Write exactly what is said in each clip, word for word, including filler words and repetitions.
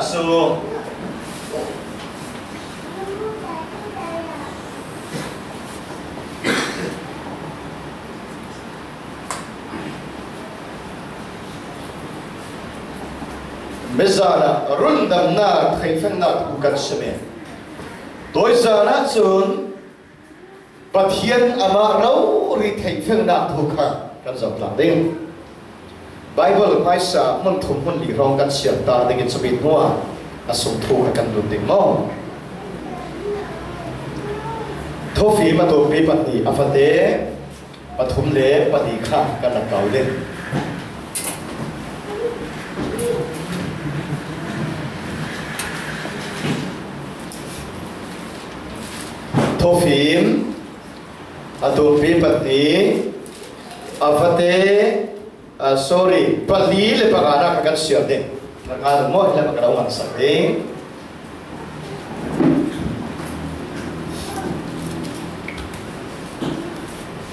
Su. Mizana rundamna theifengna thu kan sim e. Tuizana chun Pathian amah rori theifengna thu kha kan zoh tlang ding. Bible hmaisa hmun thum hmun li hrawng kan siam ta dingin chumi hnuah a sung thu kha kan lut ding maw? Thufim a tumpi pahnih a fate pathum le pali kha kan rak kau ding. Thufim a tumpi pahnih a fate, ah, sorry, pali le pangana kha kan siar ding. Nga dong maw, hi lam ka lo ngansak ding.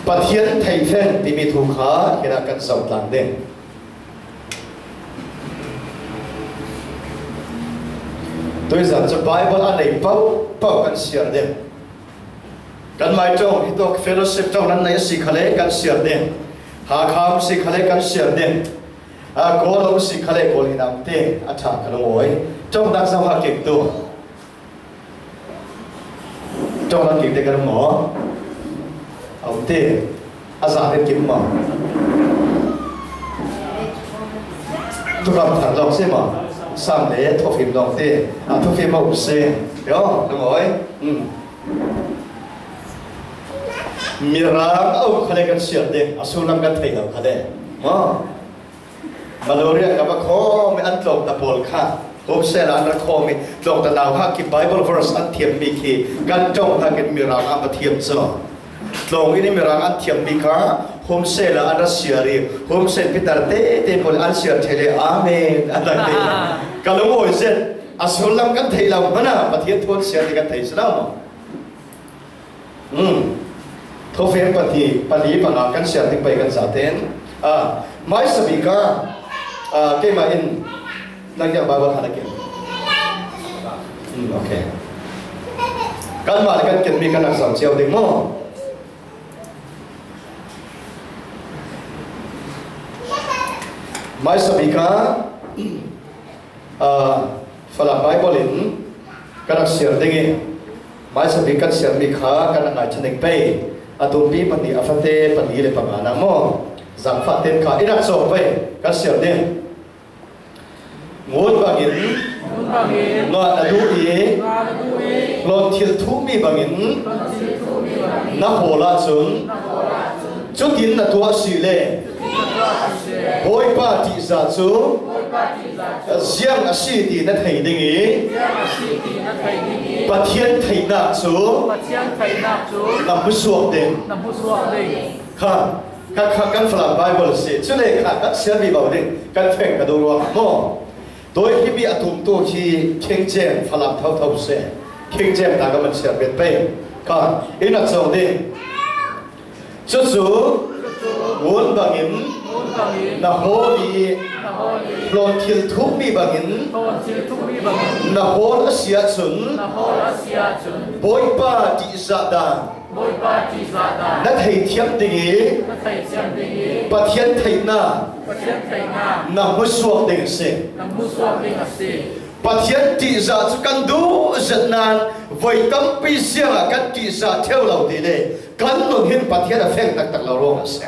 Pathian theifeng timi thu kha hinah kan zoh tlang ding. Tuizan cu Bible a nei paohpaoh kan siar ding. Kan maiṭong hi tawk fellowship ṭong nan nei a si khale kan siar ding. Hakha um si khale kan siar ding. A, Kawl um si khale Kawl hinah um te a ṭha ka lungawi. Ṭongnak zo ha kik tu. Ṭongnak kik te kan um maw? A um te. A za te kim maw? Tukam thar lawng si maw? Sam le thufim lawng te. A, thufim a um si. Yo, lungawi. Hmm. Mirang a um khale kan siar ding, a sullam kan thei lo khale. Maw? Malaria ka va khawm i an tlawngta pawl kha, homesel ah an ra khawm i tlawngta nauhak khi Bible verse an thiammi khi kan ṭong hnakin Mirang an va thiam cu. Tlawng in i Mirang an thiammi kha homesel ah an ra siar i homesel pitar tete pawl an siar ṭheh le amen an rak ti. Ka lungawi zet, a sullam kan theih lo hmanh ah Pathian thu an siar ti kan thei si lo maw? Hmm. Thufim pahnih, pali panga kan siar ding pei kan zaten. Ah, hmaisa bik ah, ah, keimah in nan kiang Bible han a ken. Hmm, okay. Kanmah le kan kenmi kan rak zoh cio ding maw? Hmaisa bik ah, ah, Falam Bible in kan rak siar ding i, hmaisa bik kan siarmi kha kan rak ngaihchih ning pei. A tumpi pahnih a fate pali le pangana maw? Zangfah ten kha i rak cawk pei kan siar ding. Ngun bangin, ngat na duh i, hlawn thil thuhmi bangin na hawl ahcun, cutin na tuah si le, Bawipa ṭihzah cu ziang a si ti na thei ding i, Pathian theihnak cu na hmusuak ding. Kha, kha, kha kan Falam Bible si. Cule kha kan siar vivo ding, kan feng ka duh ruangah maw? Tawi himi a tumtu hi King James Falam thotho si. King James ta kan siar bet pei. Kha, in a cawng ding. Cucu, ngun bangin na hawl i, hlawn thil thuhmi bangin na hawl a si ahcun, Bawipa ṭihzah dan Bawipa ṭihzah dan na theithiam ding i, na theithiam ding i, Pathian theihnak Pathian theihnak na hmusuak ding a si. Na hmusuak ding a si. Pathian ṭihzah cu kan duh zet nain voi tampi ziangah kan ṭihzah ṭheu lo ti le kan nun hin Pathian a feng taktak lo ruangah a si.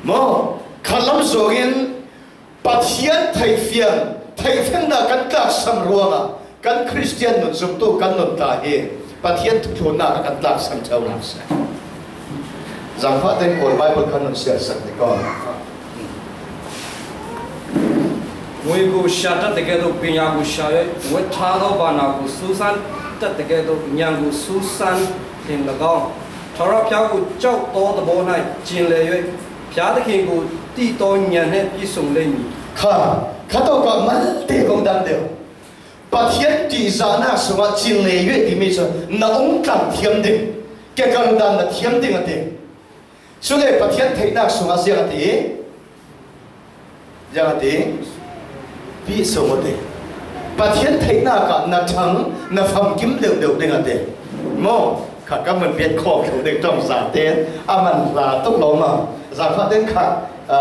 Maw? Khalam zongin Pathian theihfiang, theihfengnak kan tlaksam ruangah kan Khristian nun zumtu kan nun tla hi Pathian thuthlunnak ah kan tlaksam ṭheunak si. Zangfah tein Kawl Bible kan nun siarsak ti ko. ငွေကိုရှာတတ်သကဲ့သို့ပညာကိုရှာ၍၊ ဝှက်ထားသောဘဏ္ဍာကိုစူးစမ်းတတ်သကဲ့သို့ ဉာဏ်ကိုစူးစမ်းလျှင်၎င်း၊ ထာဝရဘုရားကိုကြောက်သောသဘော၌ကျင်လည်၍ ဘုရားသခင်ကိုသိသောဉာဏ်နှင့်ပြည့်စုံလိမ့်မည်။ Kha, kha to ka malte kong dam deuh. Pathian ṭihzahnak sungah cin le yueh timi cu na ung tlang thiam ding, kekar dan na thiam ding a ti. Cule Pathian theihnak sungah ziang a ti, ziang a ti. Pi so te. Pathian theihna ka na thang, na famkim deuh deuh ding a te. Mo, kha ka mun piat khawk deuh deuh tawng sa te, a man hla tuk lo ma. Zangfah ten kha, a,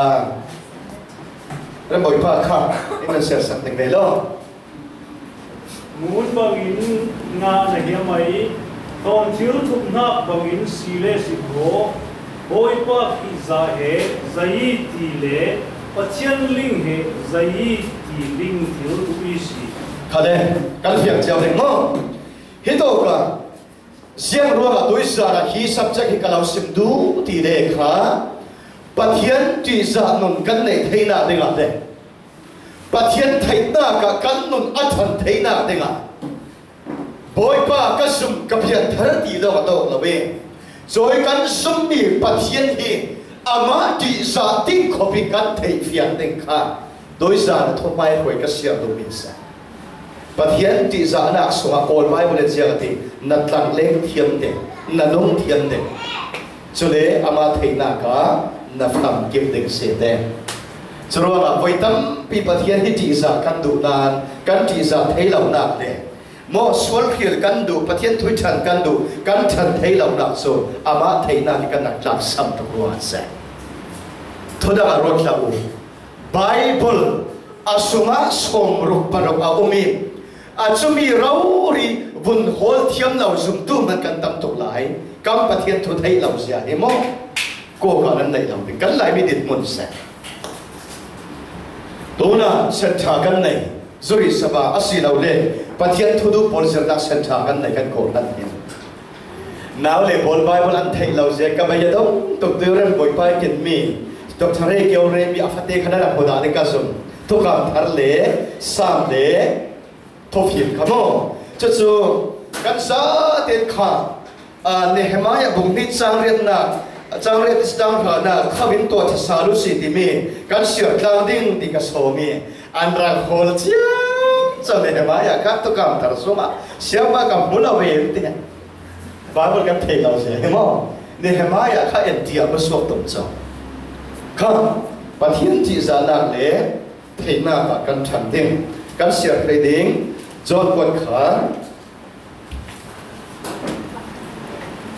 Rembawi pa kha, i man siar sak ding ve lo. Ngun bangin ngah na hiam ai, thawn thil thuknak bangin si le si khaw, Bawipa khih zah he zai ti le Pathian ling he zai ti ling thil thuk i si. Kha le, kan fiang ciau ding maw? Hi tawka, ziang ruangah tuizan ah hi subject hi ka lo sim duh ti le kha, Pathian ṭihzah nun kan neih theihna dingah le Pathian theihnak ah kan nun a ṭhan theihnak dingah Bawipa ka zum ka pianthar ti lo a tawk lo i, cawi kan zummi Pathian hi amah ṭihzah ding khawpin kan theihfiang ding kha tuizan a thuhmaihruai ka siar duhmi a si. Pathian ṭihzahnak sungah Kawl Bible in ziang a ti, na tlangleng thiam ding, na nung thiam ding. Cule amah theihnak ah na famkim ding si te. Curuangah voi tampi Pathian hi ṭihzah kan duh nan kan ṭihzah thei lonak le maw sualkhil kan duh, Pathian thu ṭhan kan duh, kan ṭhan thei lonak cu amah theihnak hi kan rak tlaksam tuk ruangah si. Thudang a ruat hlah u. Bible a sungah sawmruk paruk a um i, a cumi rori vun hawl thiam lo zumtu hman kan tam tuk lai. Kan Pathian thu theih lo zia hi maw? Kawka nan neih lo ding kan Laimi dinhmun seh. Tuna senṭha kan nei, zuri saba a si lo le Pathian thu duh pawl zirnak senṭha kan nei kan kawl hlan hi. Nau le pawl Bible an theih lo zia ka bei a dong tuk tu rem Bawipa i kinmi Doctor Ray Keo Ray mi a fate khan a rak hmu dah ding ka zum. Thukam thar le sam le thufim kha maw? Cucu kan zaten kha, aa, Nehemiah bung hnih cang riatnak, cang riat cang hranak kha vin tuah ṭha sal u si timi kan siar tlang ding ti ka sawm i an rak hawl ciamco Nehemiah kha thukam thar sungah siapa ka hmu lo ve in ti. Bible kan thei lo si hi maw? Nehemiah kha en ti a hmu suak tum co. Kha Pathian ṭihzahnak le theihnak ah kan ṭhan ding, kan siar thei ding. John kuat kha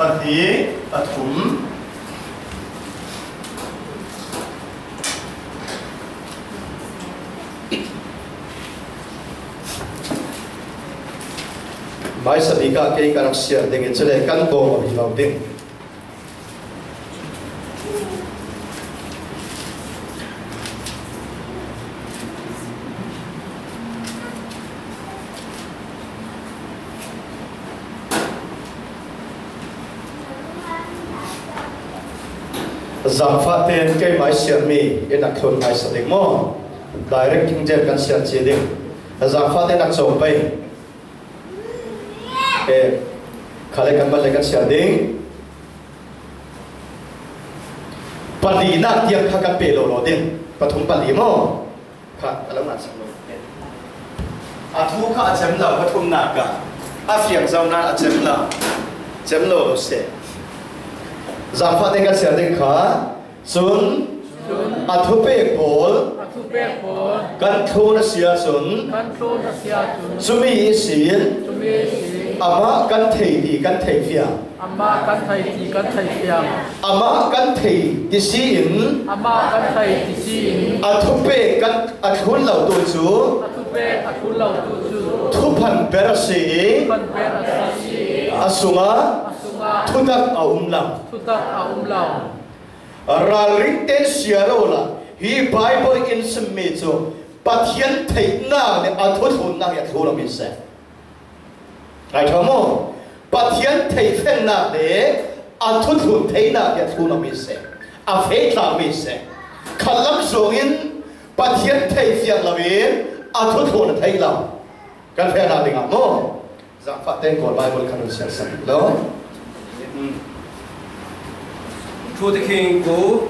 pahnih, pathum. Hmaisa bik ah kei ka rak siar ding i, cule kan bawm aw hi lo ding. Zangfah tein keimah i siarmi in a thlun hmaisa ding maw? Direct King James kan siar ci ding. Zangfah tein a cawm pei. Eh, kha le kan mal le kan siar ding. Palinak tiang kha kan pe lo lo ding. Pathum pali maw? Kha, ka lo ngan sak lo. A thu kha a cem lo, pathumnak ah. A fiang zo nan a cem lo. Cem lo lo seh. Zangfah tein kan siar ding kha. Cun a thupek pawl kan thlun a si ahcun, cumi ihsin amah kan thei ti kan theihfiang. Amah kan thei ti kan theihfiang. Amah kan thei ti si in a thupek kan a thlun lo tu cu thuphan ber a si i a sungah thutak a um lo. Ralring tein siar awla hi Bible in simmi cu Pathian theihnak le a thuthlunnak hi a thlun awmi si. Ngai ṭha maw? Pathian theihfiangnak le a thuthlun theinak hi a thlun awmi si. A feh tlakmi si. Khalam zongin Pathian theihfiang loin a thuthlun a theih lo. Kan fehnak dingah maw? Zangfah tein Kawl Bible kan run siarsak lo. Thu Tekheng ku,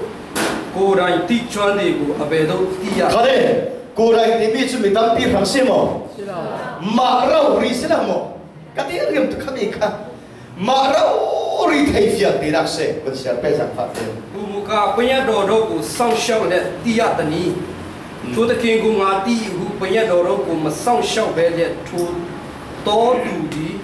ku rai ti chuan di ku a ve do ti a. Khale, ku rai ti mi cu mi tampi hrang si maw? Mah rori si lo maw? Ka ti riam tu khami kha. Mah rori thei fiang ti nak se, kun siar pe Zangfah tein. Ku mu ka punya do do ku sang siau le ti a ta ni. Thu Tekheng ku nga ti hu Pawia dawro ku masang shau be le thu to tu di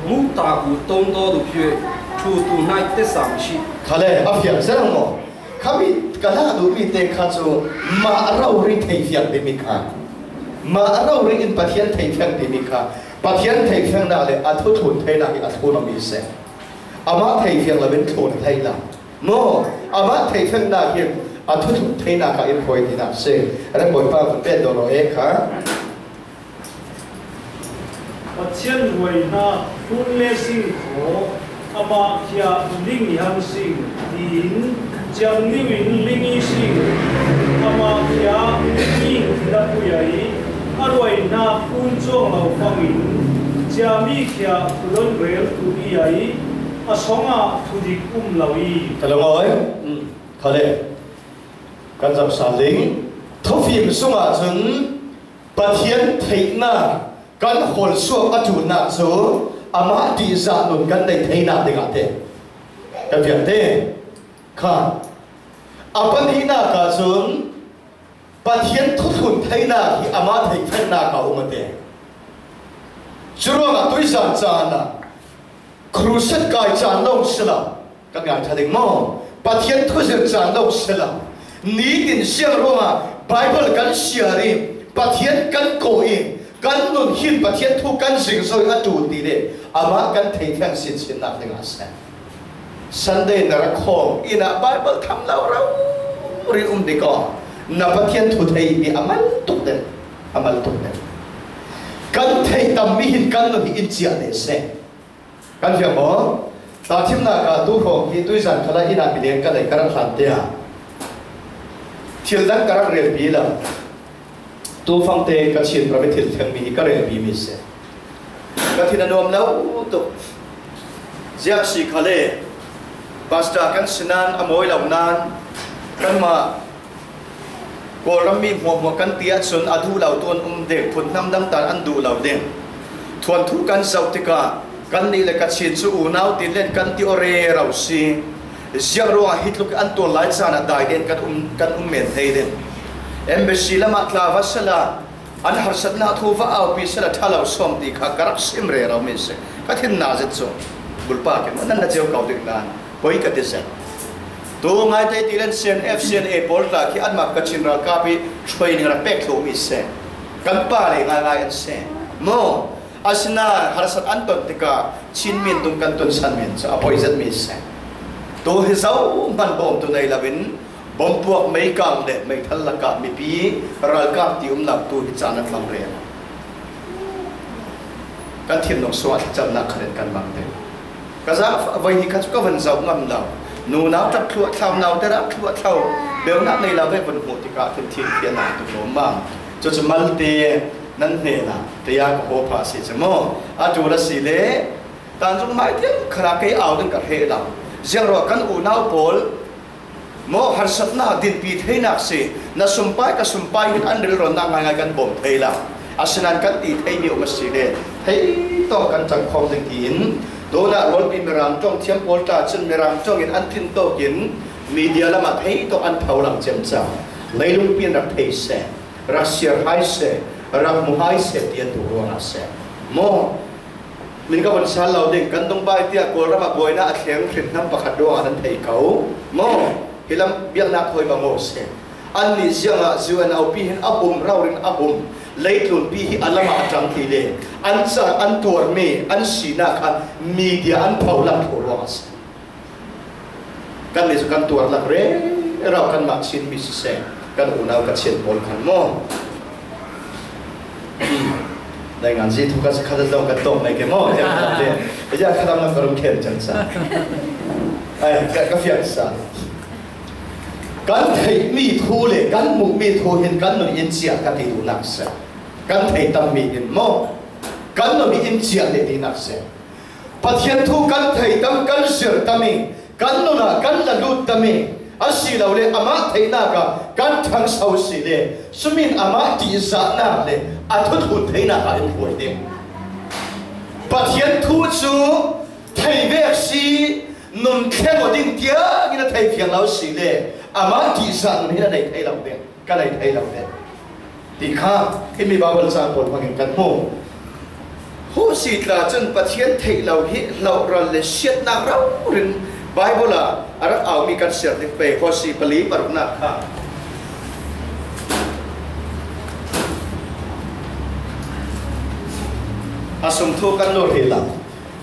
mu ta ku tong to tu pye thu tu nai te sang shi. Khale a fiang zang mo. Khami ka la du mi te kha chu ma rau ri thei fiang de mi kha. Ma rau ri in Pathian thei fiang de mi kha. Pathian thei fiang na le a thu thun thei na ki a thu na mi se. Ama thei fiang la ben thun thei la. Maw, amah theihfenhnak hi a thuthuk theinak ah in hawi tinak si. Ram Bawipa vun pek dawh law e kha. Pathian ruaihnak hlun le sing khaw, amah khia ling i hang sing, tiin ciamniu in ling i sing, amah khia ling i na pui a i, a ruaihnak hlun cuang lo fangin, ciami khia thudon rel tu i a i, a songah thudik um lo i. Ka lungawi. Khale. Kan zam sal ding. Thufim sungah cun Pathian theihnak kan holsuak a ṭulnak cu amah ṭihzah nun kan nei theinak dingah te. Kan fiang te. Kha. A pahnihnak ah cun Pathian thuthlun theinak hi amah theihfenhnak a um a te. Curuangah tuizan caan ah crusade kai caan lo si lo, kan ngai ṭha ding maw? Pathian thuzirh caan lo si lo. Nitin siang ruangah Bible kan siar i, Pathian kan kawh i, kan nun hin Pathian thu kan zingzoi a ṭul ti le amah kan thei theng sinsinnak dingah a si. Sunday na rak khawm inn ah Bible tham lo rori um dik aw. Na Pathian thu thei mi a mal tuk den, a mal tuk den. Kan theih tam mi hin kan nun hi in ciah leh seh. Kan fiang maw? Tahṭhimnak ah tu hrawng hi tuizan khalah inn ah mi leng ka lei ka rak hlan te ah thil dang ka rak relpi lo. Tu fangte ka Chin ram i thil thlengmi hi ka relpi mi si. Ka thin a nuam lo tuk. Ziah si khale, pastor kan si nan a mawi lo nan, kanmah Kawlram mi hmuahhmuah kan ti ahcun a duh lo tu an um ding, phunhnam dang tan an duh lo ding. Thuanthu kan zoh tikah, kannih le Kachin cu unau tin len kan ti aw rero si. Ziang ruangah hi tluk an tuar lai caan ah dai den kan um, kan um men thei den. Embassy lamah tla va sala, an harsatnak thu va aupi sala ṭha lo sawm ti kha ka rak sim rero men si. Ka thinnak zet cu bulpa kei maw nan na cio ko ding nan poi ka ti zet. Tu ngai tei ti len C N F, C N A pawl tla khi anmah Kachin ralkap i training rak pek thluh mi si. Kan pa le ngaingai an si. Maw? Asinain harsat an ton tikah Chin min tung kan ton san men cu a poi zet mi si. Tu hi zohman bawmtu nei loin bompuak meikang le meithal lakah mipi ralkap ti um lo tu hi caan an hmang reng. Kan thinlung sungah thlacamnak khat in kan mang te. Ka za a voi ni kha cu ka van zoh ngam lo. Nunau ṭap thluah thlau, naute rak thluah thlau. Beunak nei lo ve van hmuh tikah khin thin khi a nang tuk lo mang. Cucu malte nan hnenah taya ka haw phah si cu maw? A ṭul a si le tan zung mai tiang kharah kei au ding ka hreh lo. Ziangruah kan unau pawl maw harsatnak dinpi theinak si. Na sumpai ka sumpai hin an rilrawnnak ngaingai kan bawm thei lo. Asinain kan ti theimi um a si le thei tawk kan cang khawm ding tiin tunah rualpi Mirang ṭong thiam pawl tla cun Mirang ṭong in an thin tawk in media lamah thei tawk an pholang ciamco. Leilungpi in rak thei seh, rak siar hai seh, rak mu hai seh ti an duh ruangah seh. Maw? Min ka von sal lo ding, kan dong bai tiah Kawlram ah buainak a thleng hrinhnam pakhat ruangah nan thei ko. Maw? Hi lam biaknak thawi bang aw si. Annih ziangah U N O P hin a hum raurin a hum. Leitlunpi hi a lamah a ṭang ti le an ca, an tuarmi, an sinak kha media an pholang thluh ruangah si. Kannih cu kan tuar lak rero, kanmah Chinmi siseh, kan unau ka Chin pawl khan maw? Naingan zi thu ka si khat zong kan tawk mai ke maw? Tiang khat te. Aya khalam lam ka rung khen cang sa. Ai, ka, ka fiang sa. Kan theihmi thu le kan hmuhmi thu hin kan nun in ciah ka ti duhnak si. Kan thei tammi hin maw? Kan nun in ciah le tinak si. Pathian thu kan thei tam, kan zir tam i, kan nun ah kan la lut tam i, asilole amah theihnak ah kan ṭhangso si le, cumin amah ṭihzahnak le a thuthlun theinak ah in hruai ding. Pathian thu cu thei vek si, nun thleng aw ding tiang in a thei fiang lo si le, amah ṭihzah nun hi a nei thei lo ding, ka nei thei lo ding. Ti kha himi Bible chang pawl hmangin kan hmu. Husi tla cun Pathian theih lo hi hlauhral le siatnak rori in Bible ah a rak aumi kan siar ding pei. Hosi pali paruknak kha a sung thu kan lawr hi la.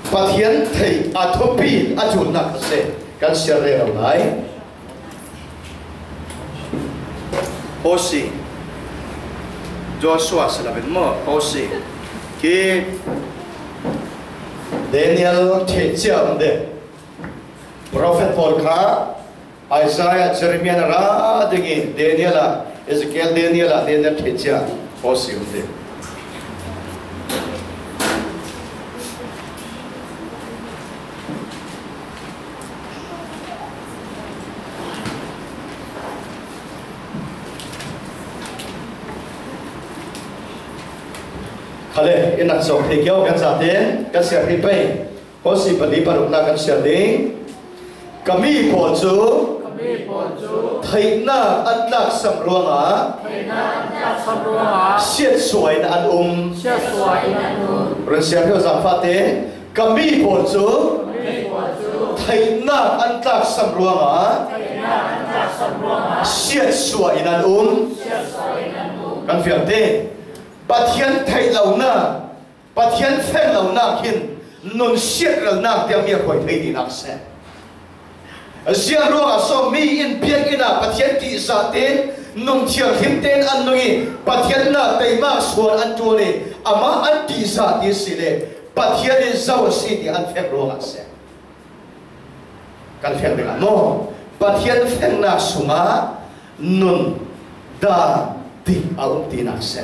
Pathian theih a thupi a cunnak a si kan siar rero lai. Hosi. Joshua si lo in maw, Hosi. Khi Daniel thih cia um ding. Profet pawl kha Isaiah, Jeremiah na ra ding i Daniel ah, Ezekiel, Daniel ah, Daniel thih cia Hosi um ding. Khale, in a zawk thei kio kan zaten kan siar hi pei. Hosi pali paruknak kan siar ding. Ka mi pawl cu Ka mi pawl cu theihnak an tlaksam ruangah theihnak an tlaksam ruangah siatsuah in an um. Siatsuah in an um. Run siar hi zaangfah te. Ka mi pawl cu Ka mi pawl cu theihnak an tlaksam ruangah theihnak an tlaksam ruangah siatsuah in an um. Siatsuah in an um. Kan fiang te. Pathian theih lonak, Pathian feng lonak hin nun siatralnak tiang mi a hruai thei dihnak a si. Ziang ruangah so mi in biakinn ah Pathian ṭihzah tein nun thianghlim tein an nung i Pathian na teimak sual an ṭuan i amah an ṭihzah ti si le Pathian in zo a si ti an fek ruangah a si. Kan fek dingah maw? Pathian feknak sungah nun dan dik a um tinak a si.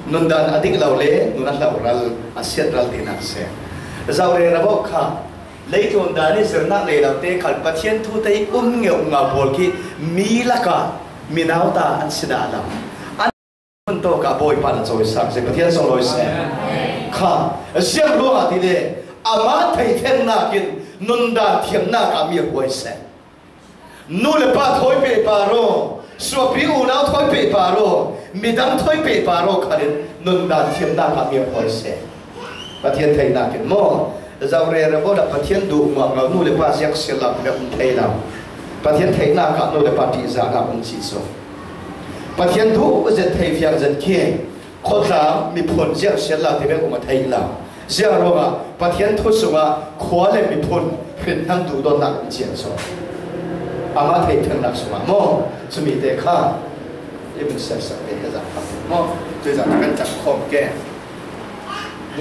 Nun dan a dik lo le nun a hlauhral, a siatral tinak a si. Zoh rero kha leitlun dan i zirnak nei lo te khal Pathian thu te i um ngeuh ngau pawl khi mi lakah mi nauta an si dah lo. An hun tawkah Bawipa na cawisak si, Pathian sunglawi si. Kha ziang ruangah ti le amah theihfengnak in nun dan thiamnak ah mi a hruai si. Nu le pa thawi pehpar aw, suahpi unau thawi pehpar aw, midang thawi pehpar aw khalin nun dan thiamnak ah mi a hruai si. Pathian theihnak in maw? Zoh rero dah Pathian duh muak lo, nu le pa ziak sial lo, um thei lo. Pathian theihnak ah nu le pa ṭihzah nak um cih cu Pathian duh zet thei fiang zet khi khawtlang miphun ziak sial lo ti bek um a thei lo. Ziang ruangah Pathian thu sungah khua le miphun hrinhnam duhdawtnak in cian sawn. Amah theihfengnak sungah maw? Cumi te kha i min sersak te he zah kha maw? Cui zah kan cak khawm ke.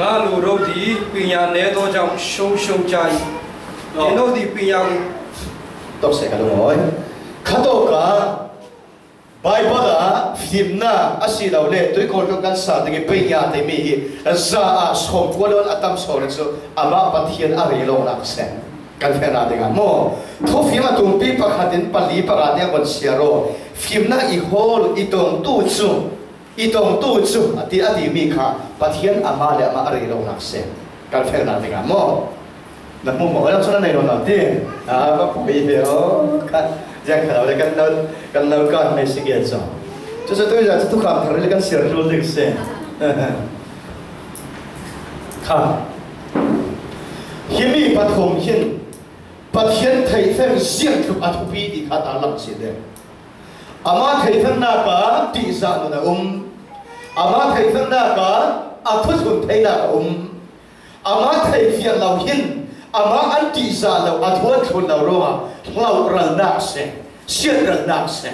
ငါလူတို့သည် ပညာနည်းသောကြောင့် ရှုံးရှုံးကြ၏။ သင်တို့သည် ပညာကို Tawk seh ka lung awi. Kha tawk ah Baibal ah fimnak a si lo le tuikhawltu kan sa ding i pei nya timi hi za ah sawmkua le a tam sawn cu amah Pathian a rel awknak a si. Kan fehnak dingah maw? Thufim a tumpi pakhat in pali panga te a von siar aw. Fimnak i hawl i tongtu cu, i tongtu cu a ti, a timi kha Pathian amah le amah a rel awknak a si. Kan fehnak dingah maw? Na hmuh maw? Lam cu na nei lo ti. Ah, ka poi ve aw. Kha, ziang kha lo le kan lo, kan lo kan hei si ngiat zaw. Cucu tu zah cu thukham thar le kan siar hlul ding si. Kha. Himi pathum hin Pathian theihfeng ziang tluk a thupi ti kha tarlang si ding. Amah theihfengnak ah ṭihzah nun a um. Amah theihfengnak ah a thuthlun theinak a um. Amah thei fiang lo hin amah an ṭihzah lo, a thu an thlun lo ruangah hlauhralnak a si, siatralnak a si.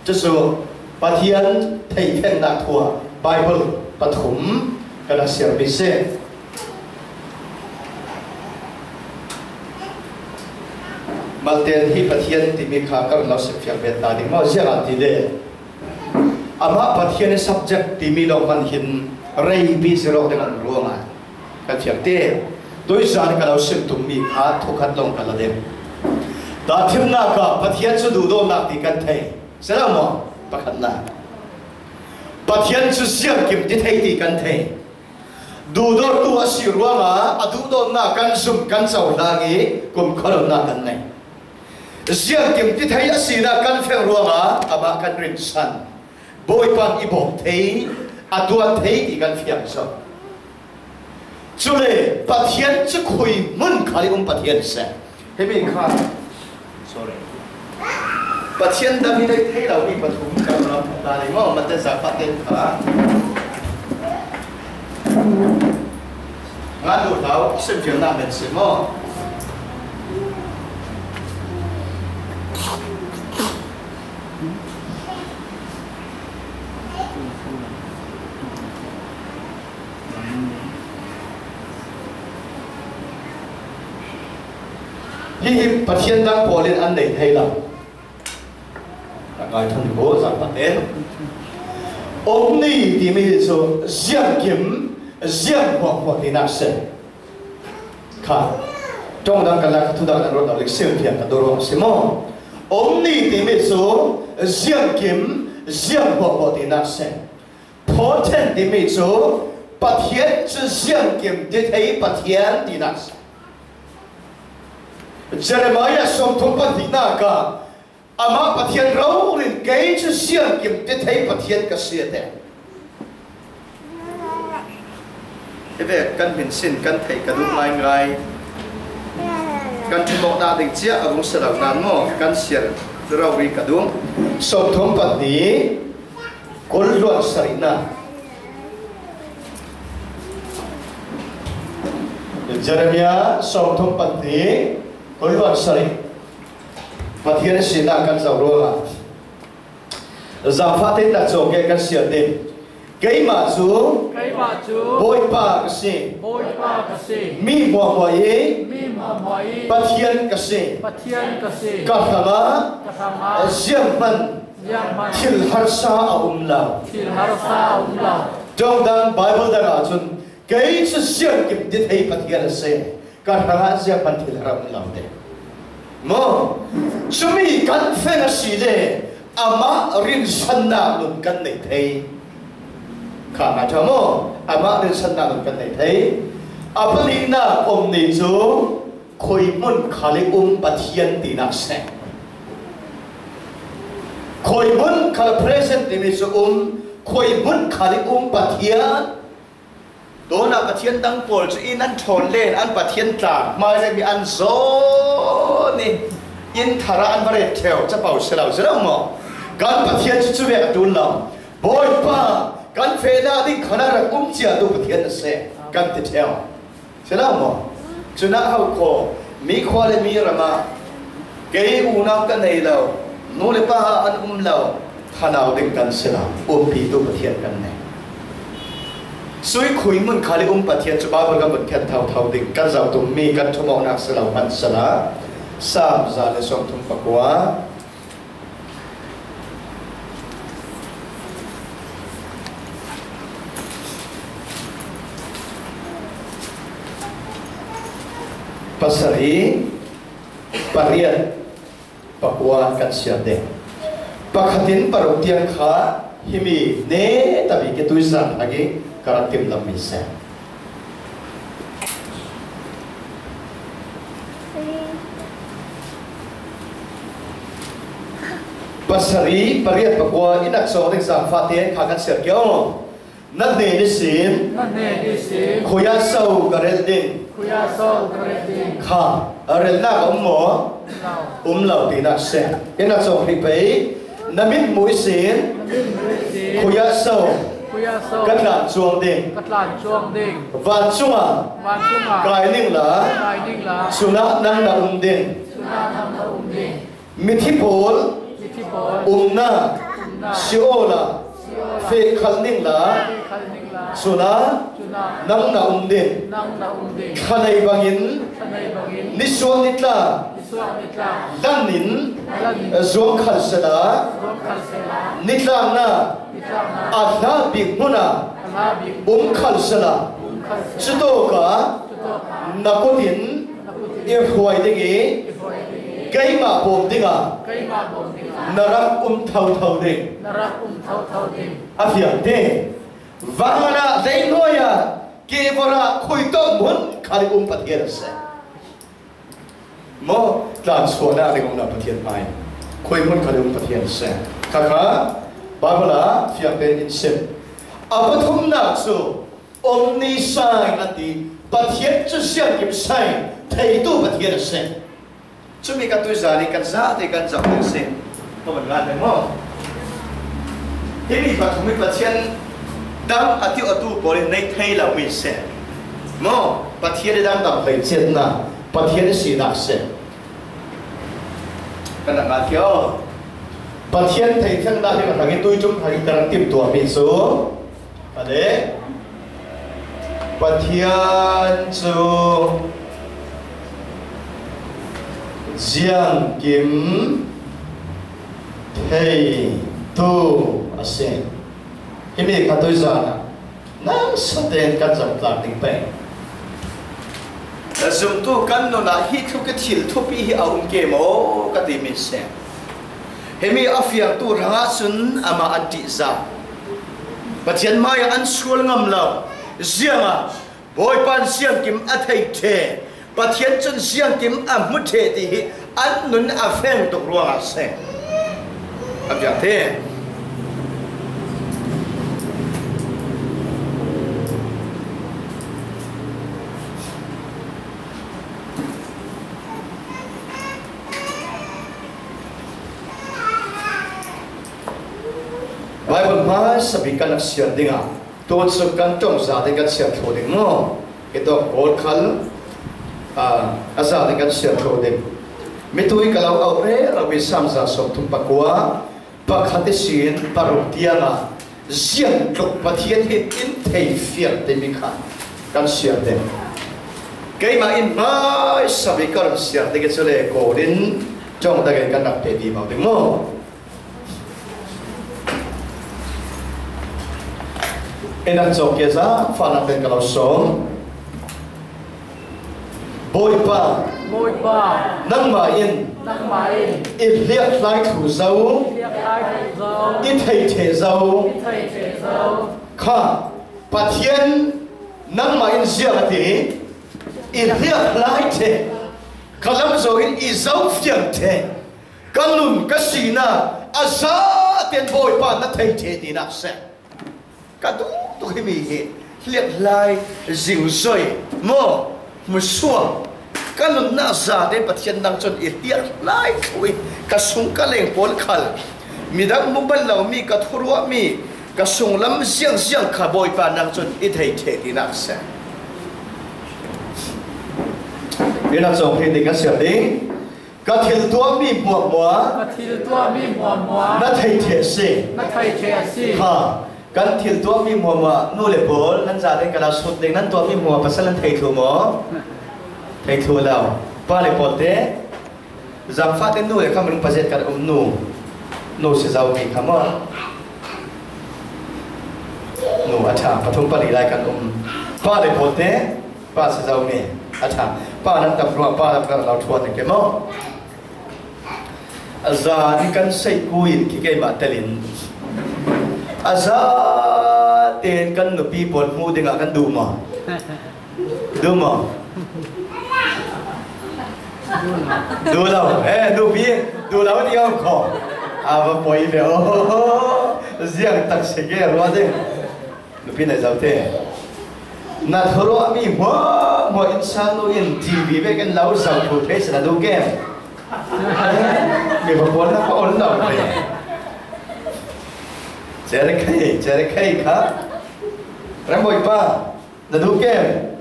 Cucu Pathian theihfengnak thu ah Baibal pathum kan a siarmi si. Malten hi Pathian timi kha ka run lo sim fiang ve ta ding maw? Ziangahtile amah Pathian i subject timi lawng hman hin reipi zir awk ding an ruangah kan fiang te. Tuizan ka lo sim tummi kha thukhat lawng ka la ding. Tahthimnak ah Pathian cu duhdawtnak ti kan thei. Si lo maw? Pakhatnak. Pathian cu ziangkim ti thei ti kan thei. Duhdawttu a si ruangah a duhdawtnak kan zum kan cohlang i kumkhua nunnak kan nei. Ziangkim ti thei a sinak kan feng ruangah amah kan rinsan. Bawipa in i bawm thei, a tuat thei ti kan fiang zaw. Cule Pathian cu khui hmun khal i um Pathian a si. Himi kha, sorry. Pathian dang hi rei thei lo mi pathum kan ram ta ni maw, Mate Zafa ten kha. Nga duh hlau, simfiang nak men si maw. Hi hi Pathian dang pawl in an nei thei lo. A ngai thang ko zang paten. Omni timi hi cu ziangkim, ziang huahhuah tinak si. Kha, ṭawng dang kan lak, thu dang kan ruat lo lik, simfiang ka duh ruang a si maw? Omni timi cu ziangkim, ziang huahhuah tinak si. Potent timi cu Pathian cu ziangkim ti thei Pathian tinak si. Jeremiah sawmthum pahnihnak ah, amah Pathian rori in kei cu ziangkim ti thei Pathian ka si a ti. Hi ve, kan hminsin kan theih ka duh ngaingai. Kan ṭhumawknak ding cia a vung si lo nain maw, kan siar rori ka duh. Sawmthum pahnih, kul hluan sarihnak. Jeremiah sawmthum pahnih, kul hluan sarih. Pathian a sinak kan zoh ruangah, zaangfahte nak cawk kan siar ding. Keimah cu, keimah cu, Bawipa ka si. Bawipa ka si. Mi hmuahhmuah i, mi hmuahhmuah i, Pathian ka si. Pathian ka si. Ka hrangah, ka hrangah, zianghman, zianghman, thil harsa a um lo. Thil harsa a um lo. Ṭawng dang Baibal dang ahcun, kei cu ziangkim ti thei Pathian a si. Ka hrangah zianghman thil har a um lo ti. Maw? Cumi kan feng a si le amah rinsannak nun kan nei thei. Kha ngai ṭha maw? Amah rinsannak nun kan nei thei. A pahnihnak omni cu khui hmun khal i um Pathian tinak si. Khui hmun khal, present timi cu um, khui hmun khal i um Pathian. Dawnah Pathian dang pawl cu i nan ṭhawn len an Pathian tlang hmairem i an zawn i inn thar ah an va ret ṭheu capo si lo, si lo maw? Kan Pathian cu cu ve a ṭul lo. Bawipa, kan fehnak ding khan a rak um ciatu Pathian a si, kan ti ṭheu. Si lo maw? Cunah ho khaw, mi khua le mi ram ah kei unau ka nei lo, nu le pa an um lo, thanau ding kan si lo, umpitu Pathian kan nei. Cui khui hmun khal i um Pathian cu Baibal kan vun khen thotho ding, kan zoh tummi kan ṭhumawknak si lo hmanh sehla, Salm za le sawmthum pakua, pasarih, pariat, pakua kan siar ding. Pakhat in paruk tiang kha himi neta bik i tuizan hak i ka rak timhlamhmi si. Pasarih, pariat, pakua i nak cawk ding zaangfahte kha kan siar kio. Na hnen ihsin, na hnen ihsin, khui ah so ka rel ding? Khui ah so ka rel ding? Kha, relnak a um maw? Um lo. Um lo tinak si. I nak cawk hrih pei. Na mit hmuh ihsin, na mit hmuh ihsin, khui ah so, khui ah so, ka tlan cuang ding? Ka tlan cuang ding? Vancung ah, vancung ah, kai ning la, kai ning la, cunah nang na um ding. Cunah nang na um ding. Mithi pawl, mithi pawl, umnak, umnak, Sheol ah, Sheol ah, feh khal ning la, feh khal ning la, cunah, cunah, nang na um ding. Nang na um ding. Thla nei bangin, thla nei bangin, nisual nitlak, nisual nitlak, lan in, lan in, zuang khal sehla, zuang khal sehla, nitlaknak, nitlaknak, a hla bik hmun ah, a hla bik hmun ah, um khal sehla, um khal sehla, cutawk ah, cutawk ah, na kut in, na kut in, i hruai ding i, i hruai ding i, keimah bawm dingah, keimah bawm dingah, na rak um thotho ding. Na rak um thotho ding. A fiang te. Vanah, leihnuai ah, kehvar ah, khuitawp hmun khal i um Pathian a si. Maw, tlanchuahnak ding umnak Pathian hmai. Khui hmun khal i um Pathian a si. Khakha, Bible ah fiangte in sim. A pathumnak cu omniscient an ti, Pathian cu ziangkim sai theitu Pathian a si. Cumi ka tuizan i kan zate kan zoh ding si. Ka van ngat ding maw? Himi pathum hi Pathian dang a ti awtu pawl in nei thei lomi si. Maw? Pathian i dang tam hlei ciatnak, Pathian i sinak si. Kan rak ngat kio. Pathian theithiangnak hi ka hrang i tuicum hrang i ka rak timtuahmi cu, a le, Pathian cu ziangkim theitu a si. Himi kha tuizan ah nang saten kan zoh tlak ding pei. Zumtu kan nunah hi thlu ka thil thupi hi a um ke maw ka timi si. Himi a fiangtu hrangah cun amah an ṭihzah. Pathian hmaiah an sual ngam lo. Ziangah Bawipa in ziangkim a thei ṭheh, Pathian cun ziangkim a hmu ṭheh ti hi an nun a feng tuk ruangah a si. A biak te. Bible hmaisa bik kan rak siar dingah, tu cu kan ṭong zate kan siar thluh ding maw? Hi tawk pawl khal, aa, a zate kan siar thluh ding. Mitui ka lo auh rero i Salm za sawmthum pakua, pakhat ihsin paruk tiangah ziangtluk Pathian hin in thei fial timi kha kan siar ding. Keimah in hmaisa bik ka run siar ding i cu le kawl in ṭong dangin kan rak pe vivo ding maw? Inn ah cawk ke zaangfahnak tein ka lo sawm. Bawipa, Bawipa, nangmah in, nangmah in, i hliakhlai thlu zo, i hliakhlai thlu zo, i thei ṭheh zo, i thei ṭheh zo, kha Pathian, nangmah in ziang a ti, i hliakhlai ṭheh, ka lam zo in i zoh fiang ṭheh. Ka nun ka sinak a zaten Bawipa na thei ṭheh tinak si. Ka duhtuk himi hi hliakhlai, zingzoi maw, hmusuak, ka nunnak zate Pathian nang cun i hliakhlai thluh i ka sung ka leng pawl khal midang hmu bal lomi ka thuruahmi ka sunglam ziangziang kha Bawipa nang cun i thei ṭheh tinak si. Inn ah cawng hi ding kan siar ding. Ka thil tuahmi hmuahhmuah, ka thil tuahmi hmuahhmuah, na thei ṭheh a si. Na thei ṭheh a si. Kha, kan thil tuahmi hmuahhmuah, nu le pawl, nan zate ka la sut ding, nan tuahmi hmuahhmuah pasal nan thei thluh maw? Thei thluh lo. Pa le pawl te, zaangfah te nu le kha minung pazet kan um nu. Nu si zomi kha maw? Nu a ṭha, pathum pali lai kan um. Pa le pawl te, pa si zomi a ṭha. Pa nan tam ruang, pa lam kan lo ṭhuan ke maw? A zan kan seihku in khi keimah telin a zaten kan nupi pawl hmuh dingah kan duh maw? Duh maw? Duh lo. Eh, nupi, duh lo ti om kho. A va poi ve. Oh, ziang tak si ke ruah ding. Nupi nai zote, na thuruahmi hmuahhmuah innsang nu in T V vekin lo zoh thlu thei si na duh kem? Mi va pawl na ka ol lo ve. Cerkhei, cerkhei kha. Ram Bawipa, na duh kem?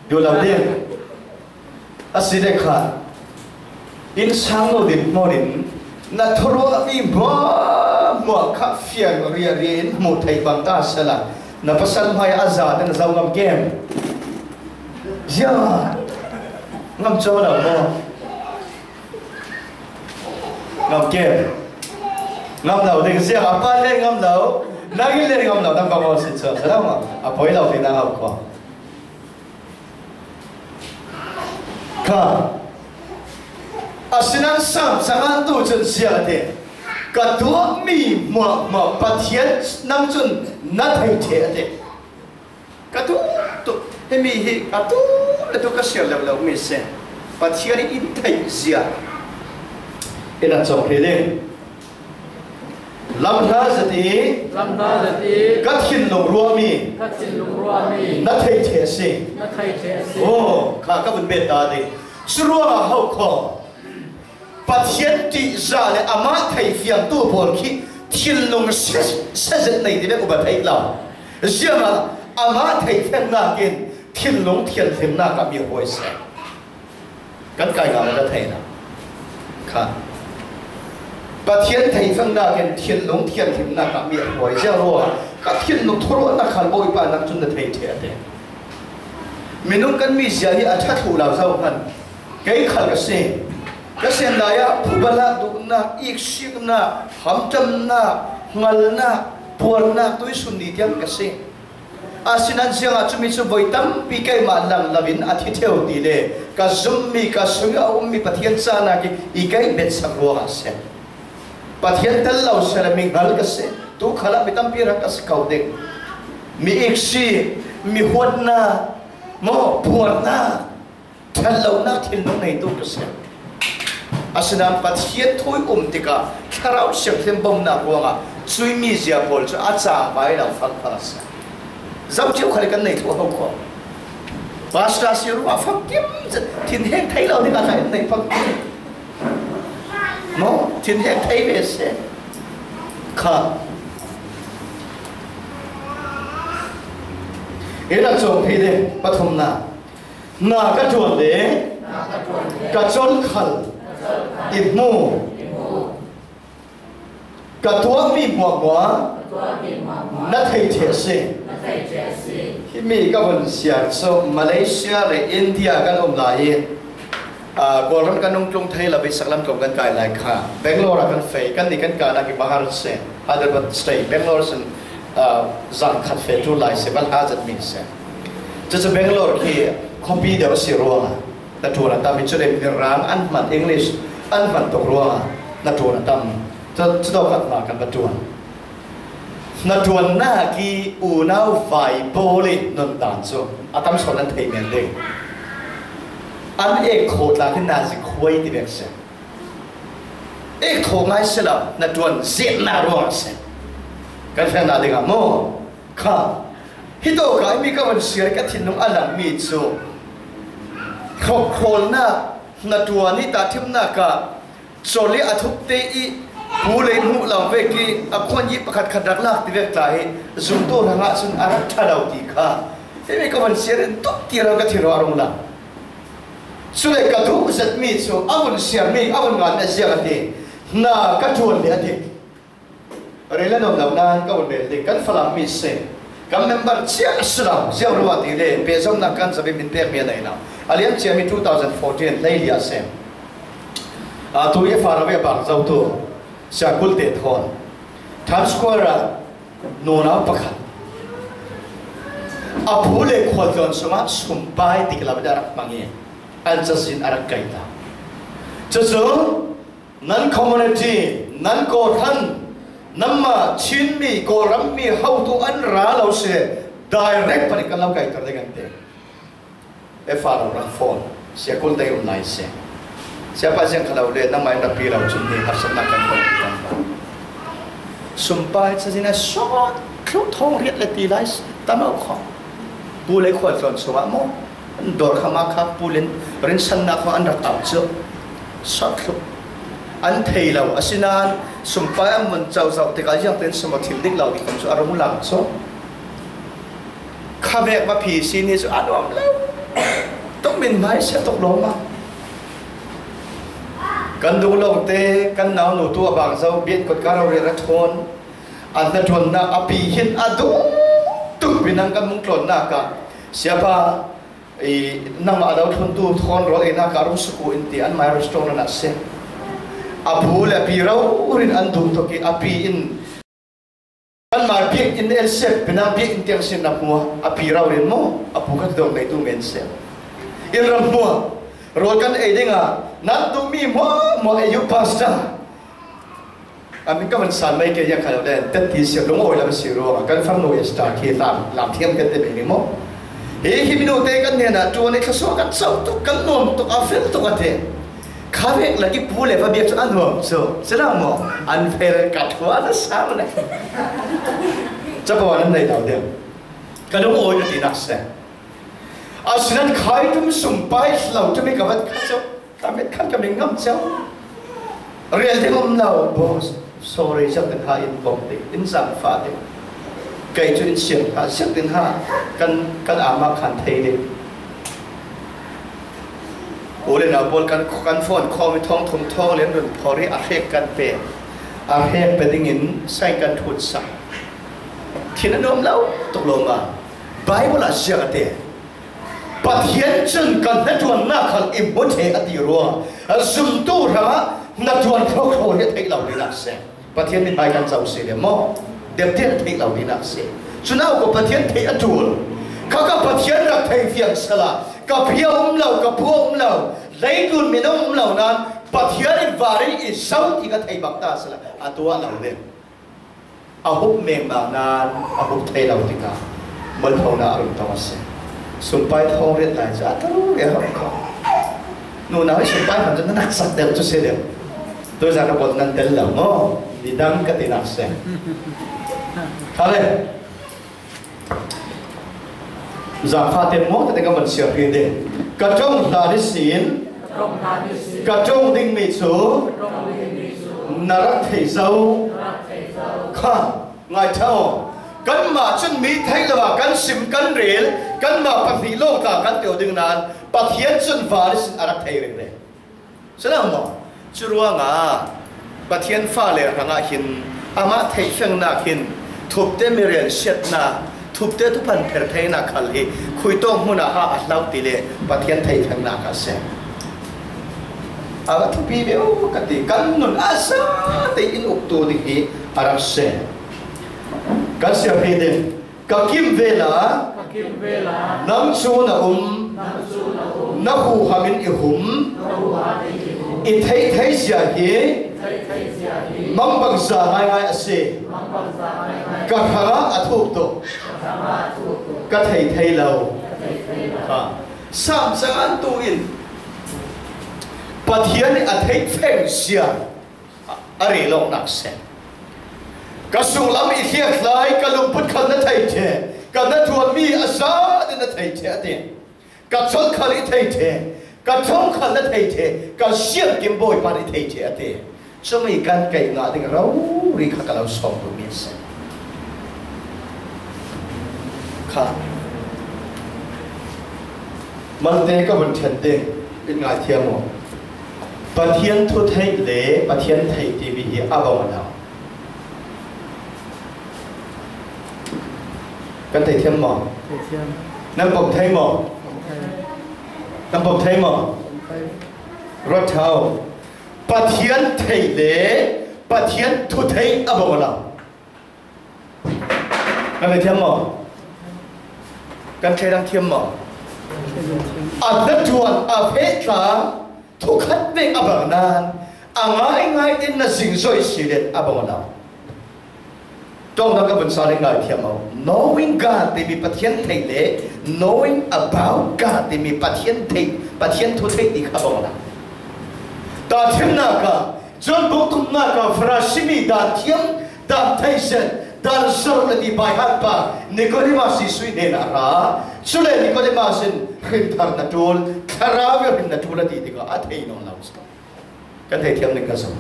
Duh lo ding. A si le kha, innsang nu dinhmun in na thuruahmi hmuahhmuah kha fiang riahriah in hmuh theih bang ta sehla, na pasal hmai a zate na zoh ngam kem? Ziah ngam caw lo maw? Ngam kem? Ngam lo ding, ziah a pa le ngam lo, nang in le ngam lo, nang bang aw si cuang si lo maw? A poi lo ding na ngam kho. Kha, asinain Salm cangatu cun ziah a ti, ka tuahmi hmuahhmuah Pathian nang cun na thei ṭheh a ti. Ka duhtuk, himi hi a tu le tu ka siar lo lo mi si. Pathian in theih zia. Inn ah cawk hrih ding. Lam hla zet i, lam hla zet i, ka thinlung ruahmi, ka thinlung ruahmi, na thei ṭheh a si. Na thei ṭheh a si. Aw, kha ka vun bet ta ding. Cu ruangah ho kho. Pathian ṭihzah le amah theihfiangtu pawl khi thinlung se, se zet nei ti vek um a theih lo. Ziangah amah theihfiangnak in thinlung thianhlimnak ah mi a huai se. Kan kai ngam a ka theihna kha. Pathian theihfiangnak in thinlung thianhlimnak ah mi a huai ziang ruangah ka thinlung thuruahnak khal Bawipa nang cun na thei ṭheh a ti. Minung kan mizia hi a ṭha thluh lo zo hmanh. Kei khal ka si. Ka sian lai ah phuba lak duhnak, iksiknak, hamṭamnak, hngalnak, puarnak tuisun ni tiang ka si. Asinain ziangah cumi cu voi tampi keimah lang lo in a thi ṭheu ti le ka zummi, ka sungah a ummi Pathian cahnak i, i kaih betsak ruangah a si. Pathian tel lo si le mi hngal ka si. Tu khalah mi tampi rak ka si ko ding. Mi iksi, mi huatnak, maw, puarnak, ṭhat lonak thinlung neitu ka si. Asinain Pathian thu i um tikah Thlarau Siangtho bomnak ruangah cui mizia pawl cu a cangvai lo fangfang a si. Zoh cio khal kan nei thluh a ho kho. Pastor si ruah fangkim zet, thinheng thei lo dingah kan nei fangkim. Maw, thinheng thei ve si. Kha. Ina cawng thei ding, pathumnak. Na ka ṭuan le ka colh khal i hmu. Ka tuahmi hmuahhmuah na thei ṭheh a si. Himi ka vun siar cu Malaysia le India kan um lai i, aa, Kawlram kan nung tlung thei lo i saklam tlawng kan kai lai kha. Bangalore ah kan fei, kan ni kan kahnak i bahar si. Hyderabad State, Bangalore sin, aa, zan khat feh ṭul lai si, va hla zetmi si. Cucu Bangalore khi khuapi deuh a si ruangah hnaṭuan a tam i, cule Mirang an hman, English an hman tuk ruangah hnaṭuan a tam. Cu, cu dawh khat hna kan va ṭuan. Hnaṭuannak i unau vai pawl i nundan cu a tam sawn an thei men ding. An ek khawh tla khin nazi khuai ti vek si. Ek khawh ngai si lo, hnaṭuan ziahnak ruang a si. Kan fiangnak dingah maw? Kha. Hi tawk ah himi ka vun siar i ka thinlung a langmi cu hrawkkhawlnak hnaṭuan i tahṭhimnak ah colh i a thukte i pu lei hmuh lo vek i a khuan i pakhat khat rak lak ti vek tla hi zumtu hrangah cun a rak ṭha lo ti kha himi ka vun siar in tuk ti ral ka thinlung a rung lang. Cule ka duh zetmi cu a vun siarmi, a vun nganmi a ziang a ti. Hna ka ṭuan le a ti. Rel a nuam lo nain ka vun rel ding. Kan Falam mi si. Kan member cia a si lo. Ziang ruah ti le pehzomnak kan zabi min pekmi a nei lo. A lian ciami two thousand fourteen hleili ah si. Aa, tu i far a bang zotu Sia Kul te thawn Times Square ah nunau pakhat a pu le khualtlawn sungah sumpai tik lo in a rak hmang i an cazin a rak kai ta. Cucu nan community, nan kawhhran, nanmah Chinmi, Kawlrammi hotu an ra lo si, direct panin kan lo kaiter ding an ti. F R O rak phone, Sia Kul te um lai si. Siapa ziang kha lo le, nangmah in rak pi lo cun hi harsatnak kan pawng kan pawng. Sumpai cazin a sawt thluh thawng riat le ti lai si, tam lo kho. Pu lei khualtlawn sungah maw? Dawr kha mah kha pu lin rinsannak kha an rak au cu. Sawt thluh. An thei lo. Asinain sumpai an vun cozauh tikah ziangtin sum a thil dik lo ti khan cu a rung lang cu. Khavek va phi si ni cu a nuam lo. Tuk min hmai sia tuk lawng ah. Kan dung lawngte, kan nau nu tu a bang zo, bian kut ka rori a thawn. A hnaṭuannak a pi hin a dum tuk pinang kan mung tlawnnak ah, Siapa, i, nangmah a lo thluntu thawn rawl einak ah rung suk u in ti, an mai restaurant ah si. A pu le a pi rori in an dum tuk i a pi in Kanmah biakinn el seh, pinang biakinn tiang sin na hmuah, a pi rau rin maw, a pu kha dawng neitu men seh. In ram hmuah, rawl kan ei dingah, nan duhmi hmuahhmuah ei uh pastor. A min ka van san mai ke ya kha lo le, tet ti sia lungawi lam si ruangah, kan farnu Esther khi lam, lam thiam kan te mai ni maw. Hi, hi minu te kan hnenah, tuan i thluasuah kan chauh tuk, kan nuam tuk, a fel tuk a ti. Kha vek laki pu le va biak chu a nuam chu. Chu lo maw? An fel ka thua na sa le. Chapa wan an nei lo deuh. Ka lung awi ka ti nak se. A sinan khai tum sum pai lo tum i ka vat kha chu. Ka met khan ka min ngam cheu. Rial ding um lo, boss. Sorry, siak ding ha in bawm ding, in zang fa ding. Kei chu in siam ha, siak ding ha. Kan, kan ama khan thei ding. U le nau pawl kan, kan phone khawm i thawng thum thawng lian run phawri a hrek kan pe. A hrek pe dingin sign kan thut sa. Thin a nuam lo, tuk lo ma. Bible ah ziak a te. Pathian cun kan hnaṭuannak khal i hmu thei a ti rua. A zumtu hrangah hnaṭuan khrokhro hi a theih lo ding nak si. Pathian min hai kan co si le maw? Depdep a theih lo ding nak si. Cun a ko Pathian theih a ṭul. Kha ka Pathian rak thei fiang sala. Ka bia um lo, ka bua um lo. Leitlun min a um lo nan Pathian in varin i so ti ka thei bak ta sala. A tuah lo ding. A hup mengmang nan a hup thei lo tikah mualphona a rung tong a si. Sumpai thawng riat lai cu a taru riat hau kho. Nunau hi sumpai hman cu na naksak deuh cu si deuh. Tuza ka bawt nan tel lo maw? Midang ka tinak si. Kha le. Zaangfahte maw tete ka van siar hrih ding. Ka ṭong hlan ihsin, ka ṭong dingmi cu na rak thei zo. Kha, ngai ṭha aw. Kanmah cun mi theih lo ah kan sim, kan rel, kanmah pahnih lawng tla kan teo ding nan Pathian cun van ihsin a rak thei ringring. Si lo maw? Cu ruangah Pathian fale hrangah hin amah theihfiangnak hin thupte mi rian siatnak, thupte thuphan pher theinak khal hi khuitawk hmun ah ha a hlau ti le Pathian theihfiangnak a si. A va thupi ve uh ka ti, kan nun a zate in uktu ding hi a rak si. Kan siar hrih ding. Ka kim ve la, ka kim ve la, nang cu na um, nang cu na um, na huham in i hum, na huham in i hum, i theih theih zia hi, i theih theih zia hi, mangbangza ngaingai a si, mangbangza ngaingai, ka hrangah a thuk tuk, ka hrangah a thuk tuk, ka thei thei lo, ka thei thei lo. Ha. Sam caan tu in Pathian i a theih feng zia a rel awknak si. Ka sunglam i hliakhlai, ka lungput khal na thei ṭheh, ka hnaṭuanmi a zate na thei ṭheh a ti. Ka colh khal i thei ṭheh, ka ṭhawng khal na thei ṭheh, ka siangkim Bawipa na i thei ṭheh a ti. Cumi kan kaih ngah ding rori kha ka lo sawm duhmi a si. Kha. Malte ka vun ṭhen ding, in ngaithiam aw. Pathian thu theih le Pathian theih timi hi a bang a lo. Kan theithiam maw? Theithiam. Nan pom thei maw? Pom thei. Nan pom thei maw? Pom thei. Ruat ṭha aw. Pathian theih le Pathian thu theih a bang a lo. Kan theithiam maw? Kan thleidang thiam maw? A hnaṭuan a feh tla thukhat vek a bang nan a ngaingai in na zingzoi si len a bang a lo. Ṭawngdang ka vun sa le ngaithiam aw. Knowing God timi Pathian theih le knowing about God timi Pathian theih, Pathian thu theih ti kha bang a lo. Tahṭhimnak ah John bung thumnak ah Farasi mi daan thiam, daan theih zet, daan zor le ti baihan pa Nicodemus Jesuh hnenah a ra. Cule Nicodemus in hrinthar na ṭul, thlarau i hrin na ṭul a ti tikah a thei nawn lo. Kan theithiam ning ka zong.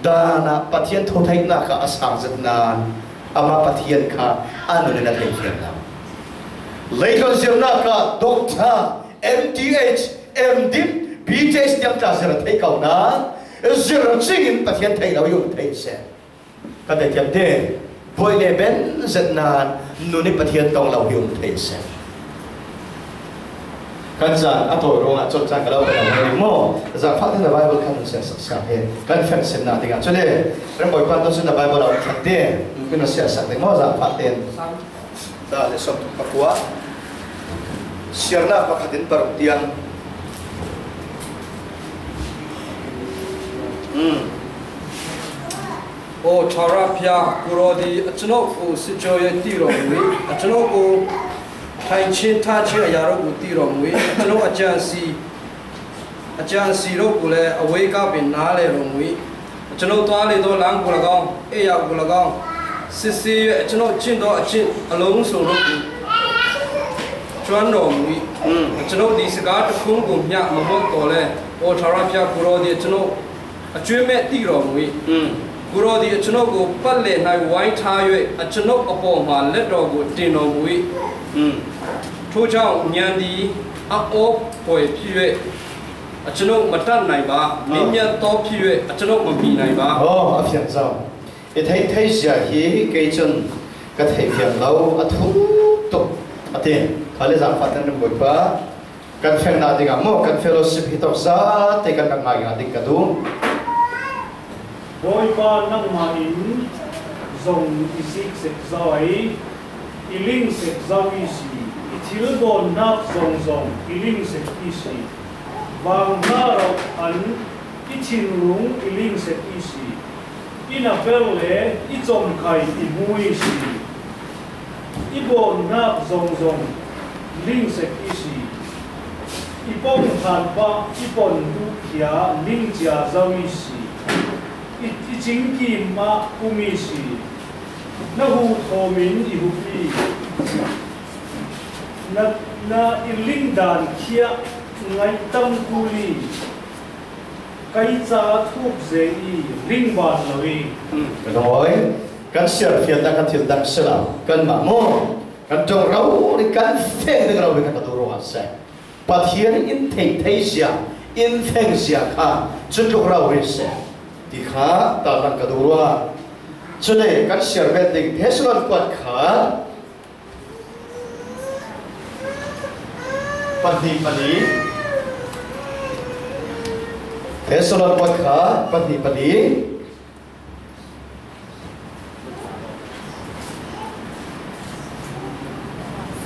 Daan ah Pathian thu theihnak ah a sang zet nan amah Pathian kha a nun in a thei fiang lo. Leitlun zirnak ah doctor, M T H, M Dim, B T H tiang tla zir a thei ko nan, zir cingin Pathian theih lo i um thei a si. Ka theithiam te, buai le ben zet nan nun i Pathian tong lo hi um thei a si. Kan zan a tawi ruangah cun zan ka lo ka lo maw? Zan fak te na Bible kan siasak siang he kan fek simnak dingah cun le, Rembawi pa tu cun na Bible a um thak te, kan siasak ding maw zan fak te? Dah le sawm pakua. Siarnak pakhat in paruk tiang. Hmm. Aw, ṭha rah phia, Kurodi, a canawh u si cawi a ti rawng ui, a canawh u thai chin, tha chin a ya rawng u ti rawng ui, a canawh a cian si, အကြံအစည်တို့ကိုလည်း အဝေးကပင်နားလည်တော်မူ၏။ အကျွန်ုပ်သွားလေသောလမ်းကို၎င်း၊ အိပ်ရာကို၎င်း၊ စစ်ဆေး၍ အကျွန်ုပ်ကျင့်သောအကျင့်အလုံးစုံတို့ကို ကျွမ်းတော်မူ၏။ อืม အကျွန်ုပ်သည် စကားတစ်ခွန်းကိုမျှ မမွတ်သော်လည်း၊ အိုထာဝရဘုရား ကိုယ်တော်သည် အကျွန်ုပ်အကြွင်းမဲ့သိတော်မူ၏။ อืม ကိုယ်တော်သည် အကျွန်ုပ်ကိုပတ်လည်၌ဝိုင်းထား၍ အကျွန်ုပ်အပေါ်မှာ လက်တော်ကိုတင်တော်မူ၏။ อืม ထို့ကြောင့် ဉာဏ်သည်အံ့ဩဖွယ်ဖြစ်၍ အကျွန်ုပ်မတတ်နိုင်ပါ။ မေ့မြေသောဖြစ်၍ အကျွန်ုပ်မမီနိုင်ပါ။ อ๋อ အဖျံးစံ။ အထင်သေးစရာဟိကဲ့သို့ ကထင်သေးစရာ အထူးတော့အတင်း ခါလေးစားဖတ်တဲ့ဘုရား kan feng na ding a maw, kan fellowship hi tawh zate kan rak ngai ngah ding ka duh. Bawipa, nangmah in zong i zik sek zo ai, i ling sek zo i si, i thil dawnnak zong zong i ling sek i si, vanghla rauh an i thinlung i ling sek i si, i na bel le i comkhai i hmu i si. I bawnnak zong zong ling sek i si. I pong than pah, i pon duh khia ling cia zo i si. I, i cingkim ah um i si. Na hu thawm in i hup i. Na, na i ling dan khia ngaih tam kul i. Kai ca thuk ze i ring ban lo i. Ka dawi, kan siar fiatna kan thil dang si lo, kanmah maw? Kan ṭong rori, kan feng ding rori kha ka duh ruangah seh. Pathian in thei thei zia, in feng zia kha cu tluk rori seh ti kha tarlang ka duh ruangah. Cule kan siar bet ding Thessalon kuat kha pahnih pali. Thessalon kuat kha pahnih pali.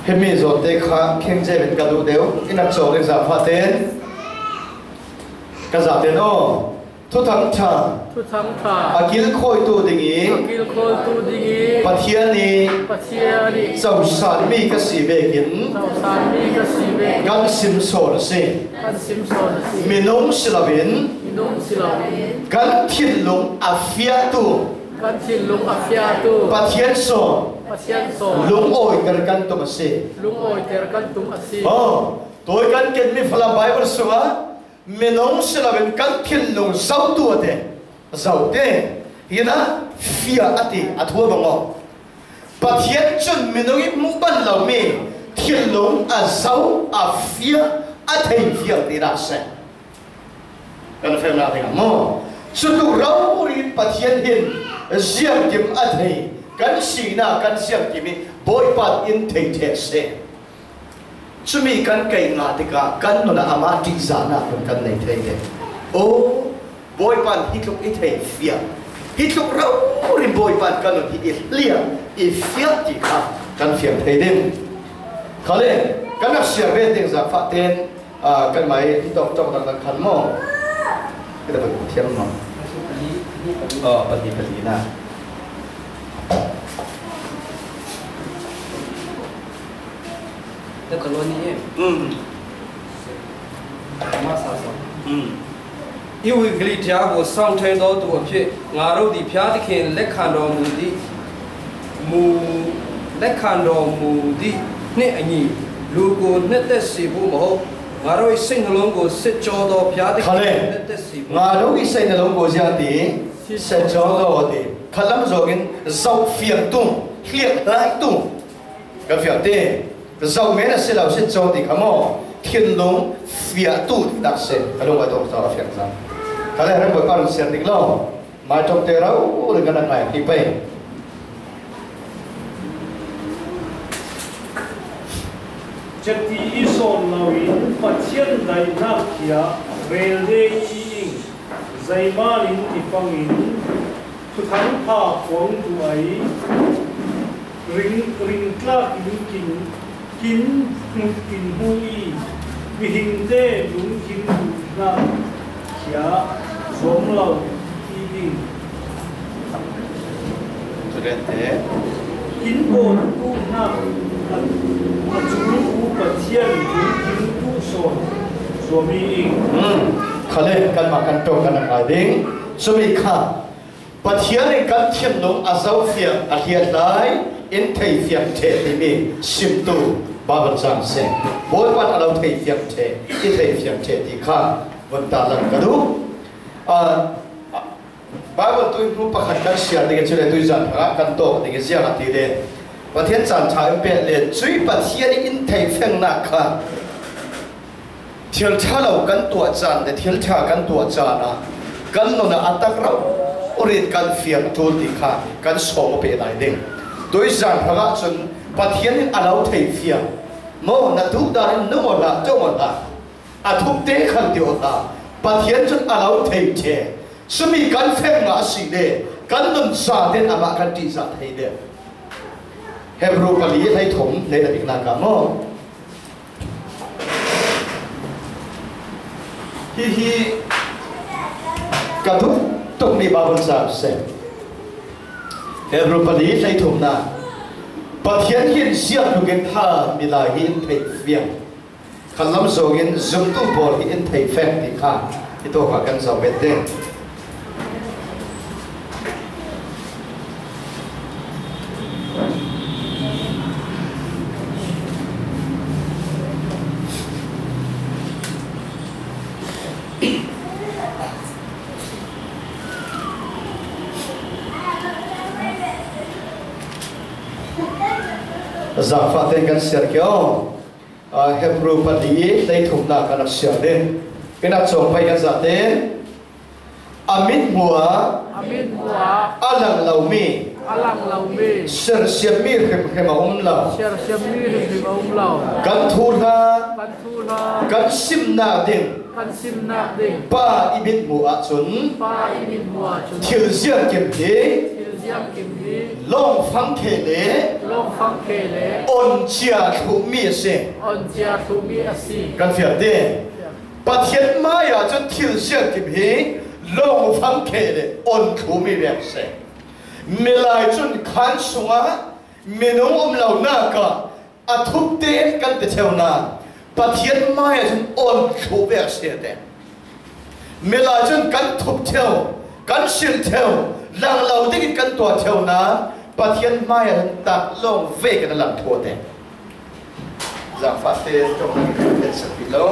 Himi zawte kha kheng cem in ka duh deuh, in a cawl in zah fah ten, ka zah ten aw. Thuthang ṭha. Thuthang ṭha. A kilkhawitu ding i. A kilkhawitu ding i. Pathian i. Pathian i. Cosan mi ka si vekin. Cosan mi ka si vekin. Kan sim sawn a si. Kan sim sawn a si. Minung si loin. Minung si loin. Kan thinlung a fiahtu. Kan thinlung a fiahtu. Pathian sawn. Pathian sawn. Lungawiter kan tum a si. Lungawiter kan tum a si. Aw, tawi kan ken mi Falam Bible sungah minung si loin kan thinlung zotu a ti. Zote hinah fiah a ti, a thu a bang aw. Pathian cun minung i hmuh ban lomi thinlung a zo, a fiah, a thei fiah ti dah seh. Kan fehnak dingah maw? Cutuk rori in Pathian hin ziangkim a thei, kan sinak kan ziangkim i Bawipa in thei ṭheh seh. Cumi kan kaih ngah tikah kan nun ah amah ṭihzahnak hun kan nei thei te. Aw, Bawipa in hi tluk i thei fiah, hi tluk rori in Bawipa in kan nun hi i hliah, i fiah ti kha kan fiang thei ding. Khale, kan rak siar ve ding zah fah ten, aa, kanmah i tawk tawk dang dang khan maw? Ka dah thiam maw? Aw, pahnih pahnih na. Thessaloni อืม အမစာစောင့်။ อืม ။ဧဝံဂေလိတရားကို စောင့်ထိန်းသောသူအဖြစ် ငါတို့သည် ဘုရားသခင် လက်ခံတော်မူသည့်၊ မူ၊ လက်ခံတော်မူသည့်နှင့်အညီ လူကို နှစ်သက်စေဖို့မဟုတ်၊ ငါတို့၏ စိတ်နှလုံးကို စစ်ကြောသော ဘုရားသခင်ကို နှစ်သက်စေဖို့။ Khale. Ngah lo i sei na lo ko zia ti, se caw lo ti. Khalam zongin, zoh fiangtu, hliak hlaitu. Kan fiang te, zoh men a si lo, si caw ti kha maw, thinlung fiahtu ti tak si, ka lung a tawng caw a fiang cang. Khale, ram Bawipa run siar dik lo, mai tawng te rau, ring kan a ngai ti pei. Ceti i sawn loin Pathian daihnak hi a rel de i ing. Zeiman in i pang in, thuthang pha kuang tu ai, ring, ringtlak in kin, kin hmu, kin hmu i, mihingte lungkim duhnak khia zuam lo i ding. Student te. In bawn duhnak a, a cul u Pathian lungkim duh sawn. Tuami in. Hmm. Khale, kanmah kan ṭawng kan ngai ding. Cumi kha Pathian in kan thinlung a zofiang a hliatlai in theifiang ṭheh timi simtu Bible cang si. Bawipa in a lo theifiang ṭheh, i theifiang ṭheh ti kha vun tarlang ka duh. Ah, Bible tuihnu pakhat kan siar ding i cih le tuizan hrangah kan tawk ding i ziang a ti le Pathian caan ṭha in pek le cui Pathian in theifiangnak kha thil ṭha lo kan tuah caan le thil ṭha kan tuah caan ah kan nun ah a tak rori in kan fiang a ṭul ti kha kan sawm aw peh lai ding. Tuizan hrangah cun Pathian in a lo theifiang. Maw, na duhdan in nung aw hlah, ṭawng aw hlah. A thupte khal ti aw hlah. Pathian cun a lo thei ṭheh. Cumi kan feng ngah a si le kan nun zaten amah kan ṭihzah thei deuh. Hebru pali hleithum hleina diknak ah maw? Hihi ka duh tukmi Bible cang si. Hebru pali hleithumnak. Pathian hi in ziak tluk in tha milai hi in theifiang. Khanlam zawngin zumtu pawl hi in thei fek ti kha i tawkah kan zoh bet ding. Zaangfah tein kan siar kio. Aa, Hebru pali hleithumnak kan rak siar ding. Kan rak cawng pei kan zate. A mithmuh ah a mithmuh ah a lang lomi a lang lomi sersiammi hrimhrim a um lo. Sersiammi hrimhrim a um lo. Kan thuhla kan thuhla kan simnak ding kan simnak ding Pa i mithmuh ahcun Pa i mithmuh ahcun thil ziangkim hi thil ziangkim hi lawngfang kheh le lawngfang kheh le oncia thluhmi a si. Oncia thluhmi a si. Kan fial te. Pathian hmaiah cun thil ziangkim hi lawngfang kheh le on thluhmi vek a si. Milai cun khaan sungah minung um lonak ah a thupte in kan ti ṭheu nain Pathian hmaiah cun on thluh vek a si te. Milai cun kan thup ṭheu, kan silh ṭheu, lang lo dingin kan tuah ṭheu nain Pathian hmaiah cun tak lawng vekin a lang thluh te. Zaangfahte ṭawng kan sak ti lo.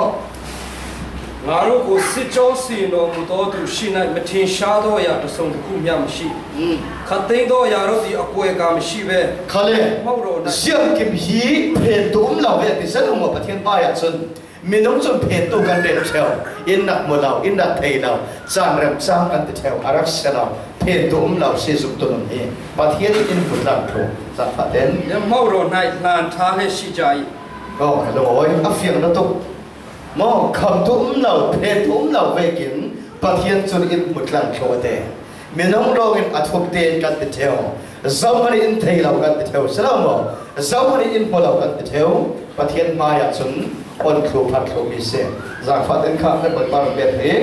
ငါတို့ကို စစ်ကြောစီရင်တော်မူသောသူရှိ၌၊ မထင်ရှားသောအရာတစ်စုံတစ်ခုမျှမရှိ။ ခပ်သိမ်းသောအရာတို့သည် အကွယ်အကာမရှိဘဲ၊ Khale, မဟုတ်တော့ ziangkim hi phentu um lo ve ti si lo maw? Pathian hmaiah cun minung cun phentu kan rel ṭheu, in rak hmu lo, in rak thei lo, caan remcang kan ti ṭheu, a rak si lo, phentu um lo si zumtu nun hi Pathian in in vun lang thluh. Zaangfah tein. မျက်မှောက်တော်၌ လှန်ထားလျက်ရှိကြ၏။ Oh, ka lungawi, a fiang lutuk. Maw, khamtu um lo, phentu um lo vekin Pathian cun in hmu tlang thluh a te. Minung lawngin a thupte in kan ti ṭheu. Zohman in thei lo kan ti ṭheu. Si lo maw? Zohman in hmu lo kan ti ṭheu. Pathian hmaiah cun on thluh phar thluhmi si. Zaangfah tein kha kan bawipa run pek hi.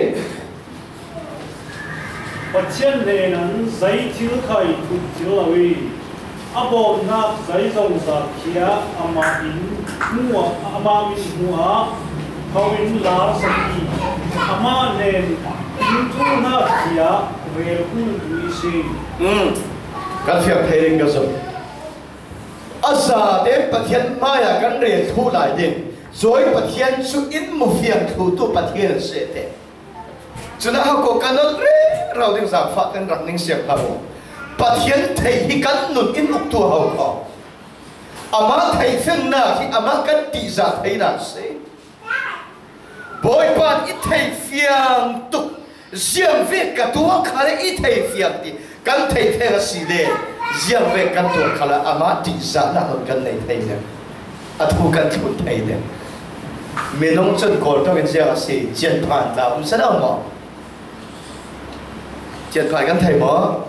Pathian hnen an zei thil khai thuk thil lo i, a bawmnak zei zongzal khi ah amah in hmu ah, amah in hmu ah, tho in lar sak i, amah hnen in thuhnak khi ah rel hngilhtu i si. Um, kan fiang thei ding ka zumh. A zate Pathian hmaiah kan rel thluh lai ding. Cui Pathian cu in hmu fiang thluhtu Pathian a si te. Cun a hako kan ol rero ding zaangfah kan rak ning siang hlah u. Pathian thei hi kan nun in uktu a ho ko. Amah theifiangnak hi amah kan ṭihzah theinak si. Bawipa in i thei fiang tuk, ziang vek ka tuah kha le i thei fiang ti kan thei thei a si le, ziang vek kan tuah kha le amah ṭihzahnak hun kan nei thei le. A thu kan thlun thei ding. Minung cun Kawl ṭawng in ziang a si, cianphan tla um si lo maw? Cianphan kan thei maw?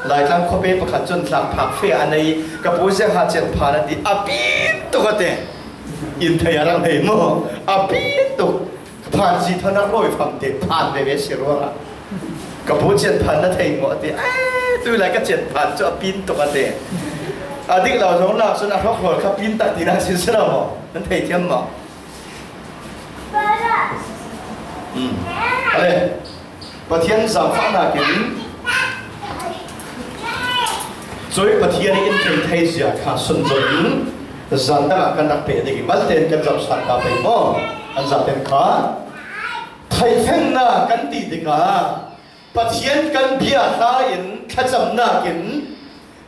Laitlang khuapi pakhat cun tlangphak fe a nei, ka pu ziangha cianphan a ti, a pin tuk a ti. In thei a rang hei maw? A pin tuk. Phan si thawn a rawi fam te, phan veve si ruangah. Ka pu cianphan na thei maw a ti. Eh, tu lai ka cianphan cu a pin tuk a ti. A dik lo zong nak cun a hrawk hrawl kha pin tak tinak sin si lo maw? Nan thei thiam maw? Ale, Pathian zaangfahnakin, cui Pathian in thei thei zia kha sunzom in zan dangah kan rak peh ding i malte in kan zohsan ta pei maw? Kan zaten kha theifengna kan ti tikah Pathian kan bia hla in thlacamnak in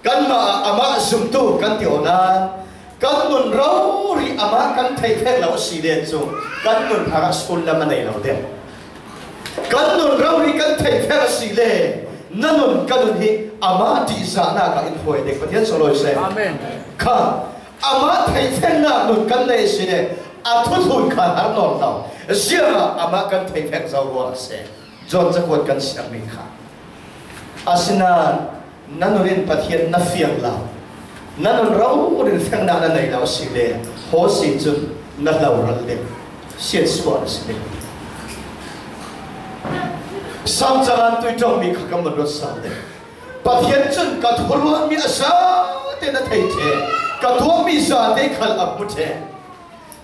kanmah ah amah zumtu kan ti awna, kan nun rori amah kan theifek lo a si le cu kan nun hrangah sullam a nei lo ding. Kan nun rori kan theifek a si le na nun ka nun hi amah ṭihzahnak ah in hruai ding. Pathian sawlawi seh. Amen. Kha amah theifeknak nun kan nei a si le a thuthlun kha har nawn lo. Ziangah amah kan theifek zo ruang a si. John cakuat kan siangmi kha. Asinain na nun in Pathian na fiang lo, na nun rori in fengnak na nei lo a si le, haw si cun na hloral ding, siatsuah na si ding. Sang cangan tui ṭongmi kha kan vun ruat sal ding. Pathian cun ka thuruahmi a zate na thei ṭheh, ka tuahmi zate khal a hmu ṭheh.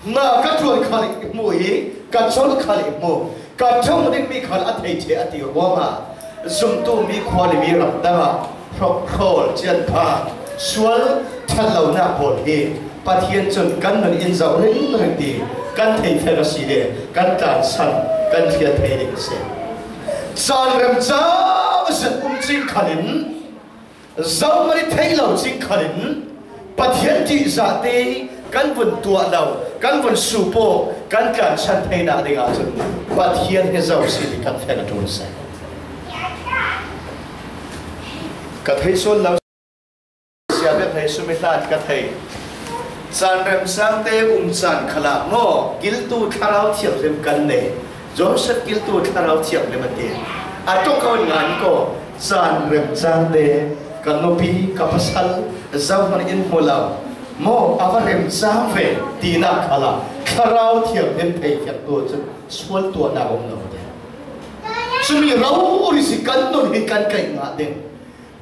Hna ka ṭuan khal i hmu i ka colh khal i hmu, ka ṭong dingmi khal a thei ṭheh a ti ruangah zumtu mi khua le mi ramdang ah hrawk hrawl cianpha sual ṭhat lonak pawl hi Pathian cun kan nun in zoh ringring ti kan theifek a si le kan tlansan kan hrial thei ding a si. Caan remcang zet um cing khalin zohman i theih lo cing khalin Pathian ṭihzah te kan vun tuah lo, kan vun sup aw, kan tlansan theinak ding ahcun Pathian hi zo si ti kan fian a ṭul a si. Ka thei sual lo, sia bek hei sumi hlan ka thei. Caan remcang te um caan khalah maw, kiltu Thlarau Thianghlim kan nei. Joseph kiltu Thlarau Thianghlim a ti. A ṭong ko in ngan ko, caan remcang te ka nupi, ka pasal, zohman in hmu lo. Maw, a va remcang ve tinak khalah Thlarau Thianghlim theifiangtu cu sual tuahnak a um lo te. Cumi rori si kan nun hi kan kaih ngah ding.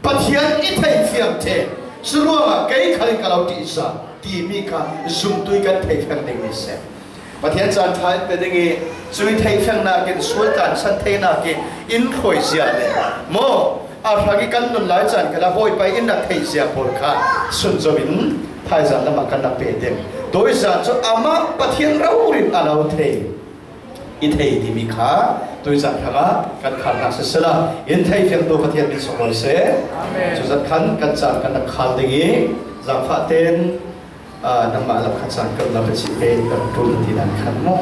Pathian i theifiang ṭheh, curuangah kei khal in ka lo ṭihzah timi kha zumtu i kan theifiang dingmi a si. Pathian caan ṭha in pe ding i, cui theifiangnak in sual tlansan theinak i in hruai zia le maw, a hrang i kan nun lai caan khalah hawipai in rak theih zia pawl kha sunzom in thaizan lamah kan rak pe ding. Tuizan cu amah Pathian rori in a lo thei. I thei timi kha tuizan hrangah kan kharnak sisela, in theifiangtu Pathian min sawh ko seh. Amen. Cuzat khan kan caan kan rak khal ding i, zaangfah tein, aa, nangmah lam kha caan kan lam a cih tein kan ṭul ti dan khan maw?